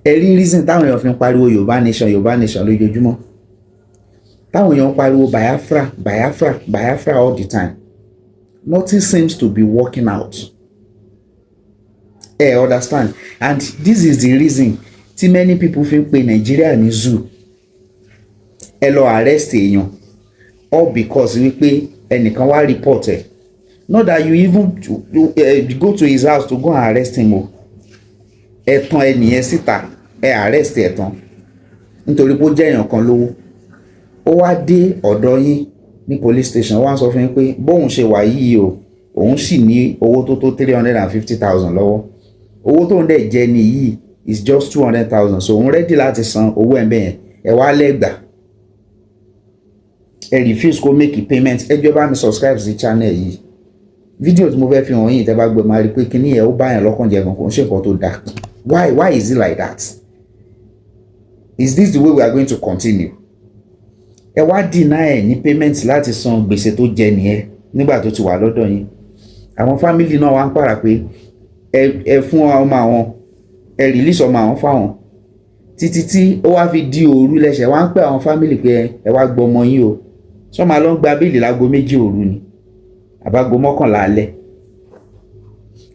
Ẹ rí reason táwọn èèyàn fi ń pariwo Yorùbá nation, Yorùbá nation lójoojúmọ́, táwọn èèyàn ń pariwo Biafra, Biafra, Biafra all the time. Nothing seems to be working out. Ẹ understand? And this is the reason tí many people fi ń pe Nàìjíríà ní zoo. Ẹ lọ arrest èèyàn all because wípé ẹnìkan wá report ẹ, not that you even go to his house to go and arrest him o. Ẹ tàn ẹnìyẹn síta, ẹ arrest ẹ tán nítorí pé ó jẹ́ èèyàn kan lówó. Ó wá dé ọ̀dọ̀ yín ní police station, wá ń sọ fún yín pé bóun ṣe wà yìí o, òun sì ní owó tó tó 350,000 lọ́wọ́. Owó tóun dẹ̀ jẹ ní yìí is just 200,000, so òun ready láti san owó ẹ̀ bẹ́ẹ̀ yẹn. Ẹ wá lẹ́gbàá, ẹ refuse kó make a payment. Ẹ jọ̀ọ́, bá mi subscribe sí channel yìí. Fídíò tí mo fẹ́ fi hàn yín, tẹ́ bá gbé, máa rí i pé kíní yẹn, ó bá yẹn lọ́kàn jẹ́ gan. Kò ń ṣe nǹkan tó dáa. Why is it like that? Is this the way we are going to continue? Ẹ wá deny ẹ ní payment láti san gbèsè tó jẹ nìyẹn nígbà tó ti wà lọ́dọ̀ yín. Àwọn family náà wá ń pàrà pé ẹ fún ọmọ àwọn, ẹ release ọmọ àwọn fáwọn, títí tí ó wá fi di òru lẹ́sẹ̀ wá ń pè àwọn family pé ẹ wá gbọ́ ọmọ yín o. Sọ ma lọ ń gba bail láago 2 òru ni àbágo 11 alẹ́?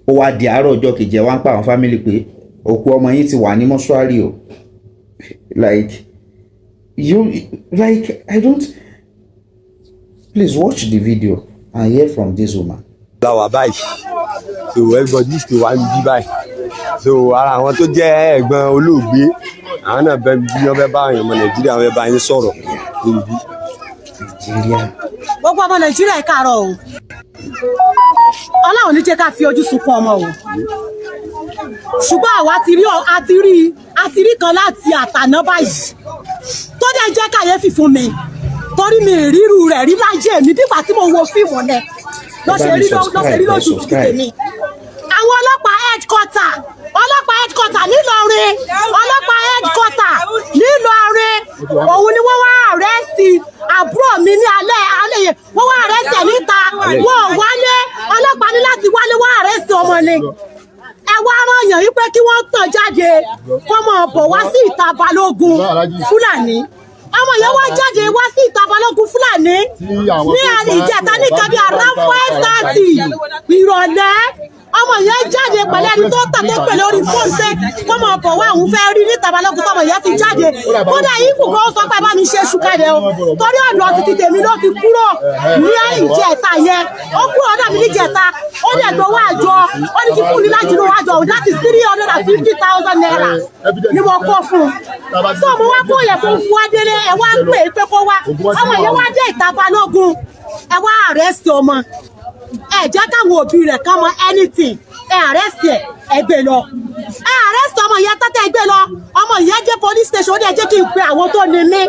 Ó wá di àárọ̀ ọjọ́ kejì, ẹ wá ń pa àwọn family pé òkú ọmọ yín ti wà ní mọ́ṣúárì o. Like you, like I don't, please watch the video and hear from this woman. La wà báyìí, so everybody ti wà níbí báyìí. So ara àwọn tó jẹ́ ẹ̀gbọ́n olóògbé, àwọn náà bẹ bí wọ́n fẹ́ bá àwọn ọmọ Nàìjíríà, wọ́n fẹ́ bá yín sọ̀rọ̀ níbí. Nàìjíríà. Gbogbo ọmọ Nàìjíríà, ẹ káàárọ̀ o. Ọlọ́run ní jẹ́ ká fi ojú sunkún ọmọ o, ṣùgbọ́n àwa ti rí, a ti rí, a ti rí kan láti àtàná báyìí tó dẹ̀ jẹ́ kàyéfì fún mi, torí mi ìrírú rẹ̀ rí láyé mi. Nígbà tí mo wo fíìmù yẹn ló ṣe rí, ló ṣe rí lójú títí tèmi. Àwọn ọlọ́pàá headquarter, ọlọ́pàá headquarter nílọrin, ọlọ́pàá headquarter nílọrin, òun ni wọ́n wá arrest àbúrò mi ní alẹ́ alẹ́ yẹn. Wọ́n wá arrest ẹ̀ níta, wọ́n ò wálé. Ọlọ́pàá ní láti wálé wá arrest ọmọ ni. Ẹ wá rán yàn yín pé kí wọ́n tàn jáde kó máa bọ̀ wá sí ìta Balógun Fúlàní. Ọmọ yẹn wá jáde wá sí ìta Balógun Fúlàní ní ìjẹta ní nǹkan bíi around 5:30 ìrọ̀lẹ́. Ọmọ yẹn jáde pẹ̀lú ẹni tó tà, tó pè lórí fóònù pé kó máa bọ̀ wá, òun fẹ́ rí níta Balógun. Tọmọ yẹn ti jáde, kódà ìfù kan sọ pé bá mi ṣe ṣùkàdé o, torí ọ̀dọ̀ títí tèmi ló ti kúrò ní ìjẹta yẹn. Ó kúrò ọ̀dọ̀ mi níjẹta, ó dẹ̀ gbowó àjọ, ó ní kí fún ní láti inú àjọ láti ₦350,000 ni mo kó fún un. So mo wá kó yẹ kó fún wa délé. Ẹ wá pè é pé kó wá. Ọmọ yẹn wá dé ìta Balógun, ẹ wá arrest ọmọ. Ẹ jẹ́ káwọn òbí rẹ̀ kàn mọ anything. Ẹ arrest ẹ, ẹ gbé lọ. Ẹ arrest ọmọ yẹn tẹ́tẹ́, gbé lọ. Ọmọ yẹn dé police station, ó dẹ̀ jẹ́ kí n pe àwọn tó ní mí.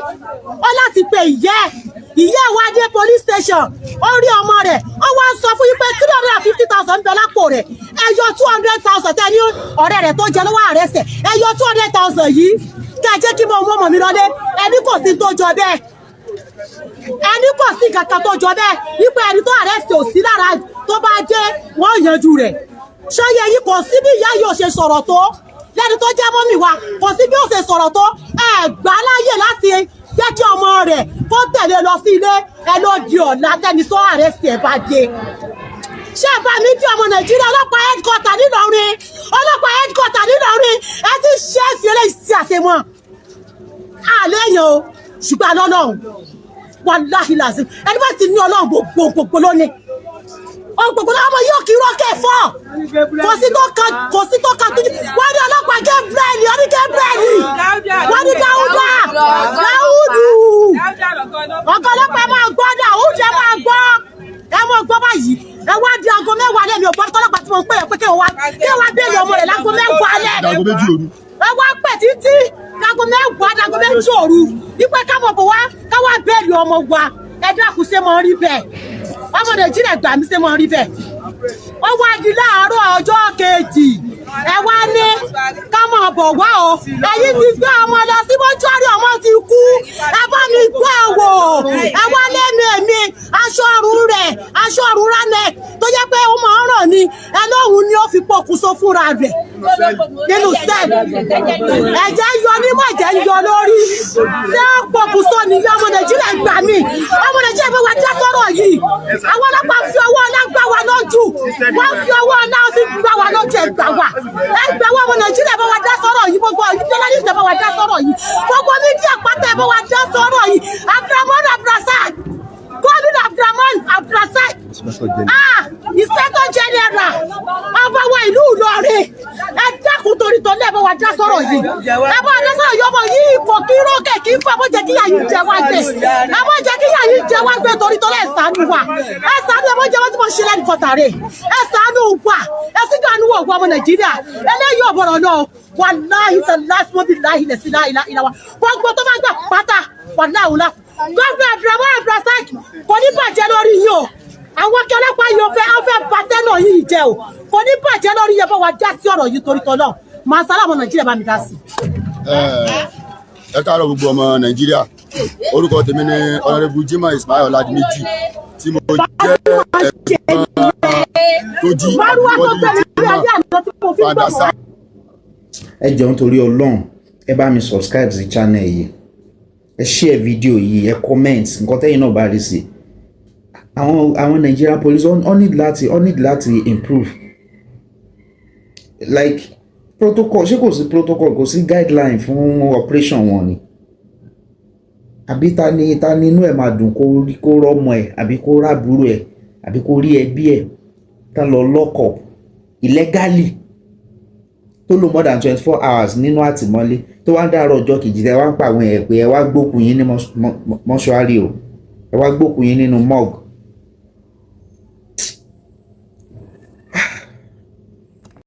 Ó láti pe ìyẹ́ ẹ̀. Ìyá ẹ̀ wá dé police station, ó rí ọmọ rẹ̀. Ó wá sọ fún yín pé 350,000 ń bẹ lápò rẹ̀. Ẹ yọ 200,000 tẹ́ ní ọ̀rẹ́ rẹ̀ tó jẹ lọ́wọ́ arrest ẹ̀. Ẹ yọ 200,000 yìí kẹ́ ẹ jẹ́ kí mo mú ọmọ mi lọlé. Ẹni kò sí tó jọ bẹ́ẹ̀, ẹni kò sí kankan tó jọ bẹ́ẹ̀, wípé ẹni tó arrest ò sí lára, tó bá dé wọ́n yanjú rẹ̀. Ṣọyẹ yìí, kò sí bí ìyá yìí ò ṣe sọ̀rọ̀ tó lẹ́ni tó jẹ́ mummy wa, kò sí bí ó ṣe sọ̀rọ̀ tó, ẹ gbà láyè láti jẹ́ kí ọmọ rẹ̀ kó tẹ̀lé lọ sí ilé. Ẹ ló di ọ̀la tẹ́ni tó arrest ẹ̀ bá dé. Ṣé ẹ bá mi bí ọmọ Nàìjíríà? Ọlọ́pàá headquarter nílọrin, ọlọ́pàá headquarter nílọrin, ẹ ti ṣe é fi eléyìí sí àṣemọ́ àlẹ́ yẹn o. Ṣùgbọ́n alọ́lọ́run, wàláhì làzim, ẹni bá ti ní Ọlọ́run, gbogbo gbogbo lónìí gbogbo ọmọ yóò kí rọ́kẹ̀ fọ́. Kò sí tó kan, kò sí tó kan. Wọ́n ní ọlọ́pàá Gabriel, wọ́n ní Gabriel, wọ́n ní Dáúdà, Dáúdù ọ̀gá ọlọ́pàá. Ẹ máa gbọ́, Dáúdù, ẹ máa gbọ́, ẹ máa gbọ́ báyìí. Ẹ wá di aago 10 alẹ́. Mi ò gbọ́ tọ́lọ́pàá tí mo ń pè é pé kí wọ́n wá béèrè ọmọ rẹ̀ láago 10 alẹ́. Aago 2 òru. Ẹ wá pẹ̀ títí láago 10, láago 2 òru, wípé káwọn bọ̀ wá, káwá béèrè ọmọ wa. Ẹ dákun, ṣé mo rí bẹ́ẹ̀? Ọmọ Nàìjíríà, gbà mí, ṣé mo rí bẹ́ẹ̀? Ó wá di láàárọ̀ ọjọ́ kejì, ẹ wá ní ká máa bọ̀ wá o. Ẹ̀yin ti gbé ọmọ lọ sí mọ́ṣúárì, ọmọ ti kú. Ẹ bá mi gbọ́ wò. Ẹ wá lémi èmi Aṣọ ọrùn rẹ̀, aṣọ ọrùn ránẹ̀ tó jẹ́ pé ó máa ń ràn ni, ẹlọ́hun ni ó fi pokùnso fúnra rẹ̀ nínú cell. Ẹ̀jẹ̀ ń yọ nímọ̀, ẹ̀jẹ̀ ń yọ lórí. Ṣé ó pokùnso nìyí? Ọmọ Nàìjíríà, gbà mí. Ọmọ Nàìjíríà fẹ́ wá dá sọ́rọ̀ yìí. Àwọn ọlọ́pàá fi ọwọ́ ọlá gbá wa lójú. Wọ́n fi ọwọ́ ọlá fi gbá wa lójú. Ẹ gbà wá, ẹ gbà wá. Ọmọ Nàìjíríà, bá wa dá sọ́rọ̀ yìí. Gbogbo journalist, bá wa dá sọ́rọ̀ yìí. Gbogbo media pátá, bá wa dá sọ́rọ̀ yìí. Abdulrahman Abdulrasaq, Gómìnà Abdulrahman Abdulrasaq, ah, Inspector General, ọba wa ìlú Ìlọrin, ẹ dákun, torí tọ́lẹ̀, ẹ bá wa dá sọ̀rọ̀ yìí, ẹ bá wa dá sọ̀rọ̀ yìí. Ọmọ yìí kò kí rókè kí fún. Ẹ má jẹ́ kí yà yìí jẹ wá gbé, ẹ má jẹ́ kí yà yìí jẹ wá gbé. Torí tọ́lẹ̀, ẹ ṣàánú wa, ẹ ṣàánú. Ẹ má jẹ́ wọ́n tí mo ṣe lẹ́nu kọ̀tàrẹ́. Ẹ ṣàánú wa, ẹ sì dànù wọ̀ ọmọ Nàìjíríà. Eléyìí ọ̀bọ̀rọ̀ náà, wàláhì tàláhì mọ́bí láhì lẹ̀sí láhì láhì wa. Gbogbo tó bá gbà pátá, wàláhì wùlá. Gómìnà Abdulrahman Abdulrasaq, kò ní bàjẹ́ lórí yìí o. Àwọn akẹ́ ọlọ́pàá yìí, ó fẹ́ bàtẹ́ náà yìí jẹ́ o. Kò ní bàjẹ́ lórí yẹn. Bá wa dá sí ọ̀rọ̀ yìí torí tọ́lọ́. Màá sálámù. Nàìjíríà, bá mi dá sí. Ẹ káàárọ̀, gbogbo ọmọ Nàìjíríà. Orúkọ tèmi ni Honourable Jimoh Ismail Ọládìméjì, tí mo jẹ́ ẹ̀gbọ́n tó jí Márùwá tó Abdulkadir tẹ̀lé lórí ayé àná tí mo fi ń Fada gbọ́ Sam. Ẹ jọ̀ọ́, nítorí Ọlọ́run, ẹ bá mi subscribe sí channel yìí, ẹ share fídíò yìí, ẹ comment nǹkan tẹ́yìn náà bá rí sí. Àwọn Nigerian police wọ́n need láti improve, like protocol. Ṣé kò sí protocol, kò sí guideline fún operation wọn ni? Àbí ta ni inú ẹ̀ máa dùn kó rí, kó rọ́mọ ẹ̀, àbí kó rábúrò ẹ̀, àbí kó rí ẹbí ẹ̀ tá lọ lock up illegally, tó lò more than 24 hours nínú àtìmọ́lé, tó wá ń dàrọ̀ ọjọ́ kejì, tẹ́ wá ń pa àwọn ẹ̀ pé ẹ wá gbókùn yín ní mọ́ṣúárì o, ẹ wá gbókùn yín nínú morgue?